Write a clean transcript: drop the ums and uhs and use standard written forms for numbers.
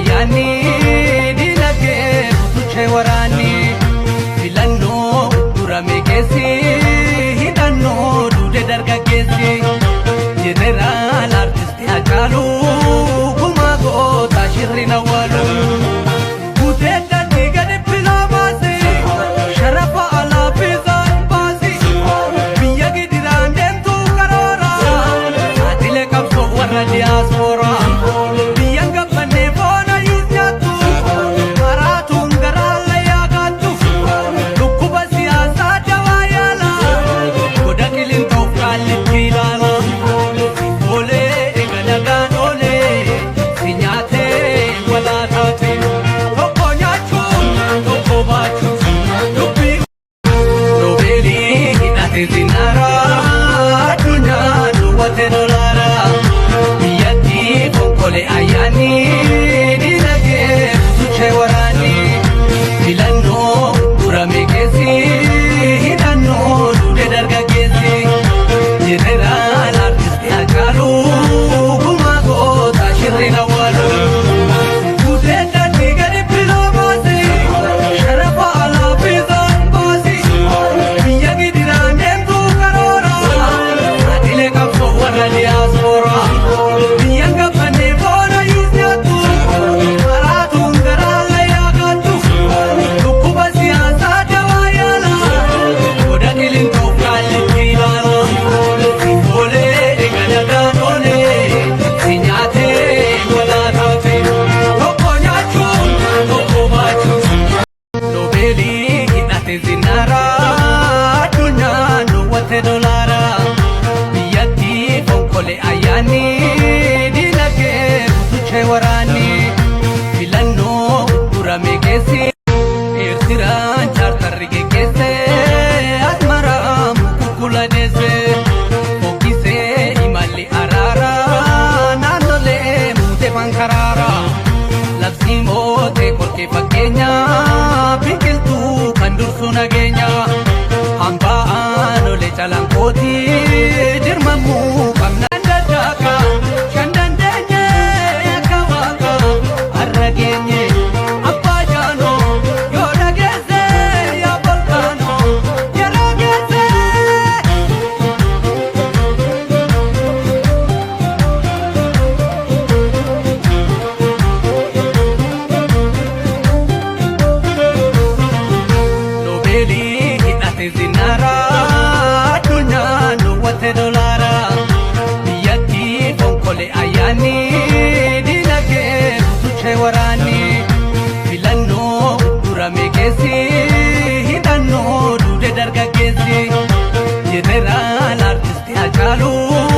Ayyaanni dinagdee butuchee waraanni filannoo durame keessi hidhannoo duude dargaggeessi jeneraal artisti Hacaaluu gumaa goota shirri awwaalu. Guuteedhaan gadi filaa baase sharafa alaa fi baasi biyya gidiraan deemtu karoora saaxilee qabsoo warra diyaaspooraa. Biyyan gabbannee foon ayyuus nyaattu maraatuun garaa layyaa kaattu dhukkuba siyaasaa dawaa yaala goda qilintoof qaallitti ilaala. Olee galagaan olee si nyaatee walaa taate tokko nyaachuun tokko baachuun dubbii. Noobeelii hidhate zinaara addunyaa duwwate dolaara biyyatti fonkole ayyaanni dinagdee butuchee waraanni filannoo durame keessi hidhannoo duude dargaggeessi jeneraal artisti Hacaaluu gumaa goota shirri awwaalu. Guuteedhaan gadi filaa baase sharafa alaa fi baasi biyya gidiraan deemtu karoora saaxilee qabsoo warra diyaaspooraa. Biyyan gabbannee foon ayyuus nyaattu maraatuun garaa layyaa kaattu dhukkuba siyaasaa dawaa yaala goda qilintoof qaallitti ilaala. Olee galagaan olee si nyaatee walaa taate tokko nyaachuun tokko baachuun. Noobeelii hidhate zinaara addunyaa duwwate dolaara biyyatti fonkole ayyaanni dinagdee butuchee waraanni filannoo durame keessi Eertiraan chaartarri geggeesse Asmaraa mukukkula deesse fokkisee imalli araara naannolee muutee fankaraara. Labsii mootee qorkee fakkeenya biqiltuu kan dursu nageenya hambaa aanolee calanqooti dirmamuu qabna. Daddaaka kan dandeenye akka waaqa har'a geenye abbaa jaanoo yoo dhageesse yaa volkaanoo yeroo geesse. Noobeelii hidhate zinaara addunyaa duwwate dolaara biyyatti fonkole ayyaanni dinagdee butuchee waraanni filannoo durame keessi hidhannoo duude dargaggeessi jeneraal artisti Hacaaluu.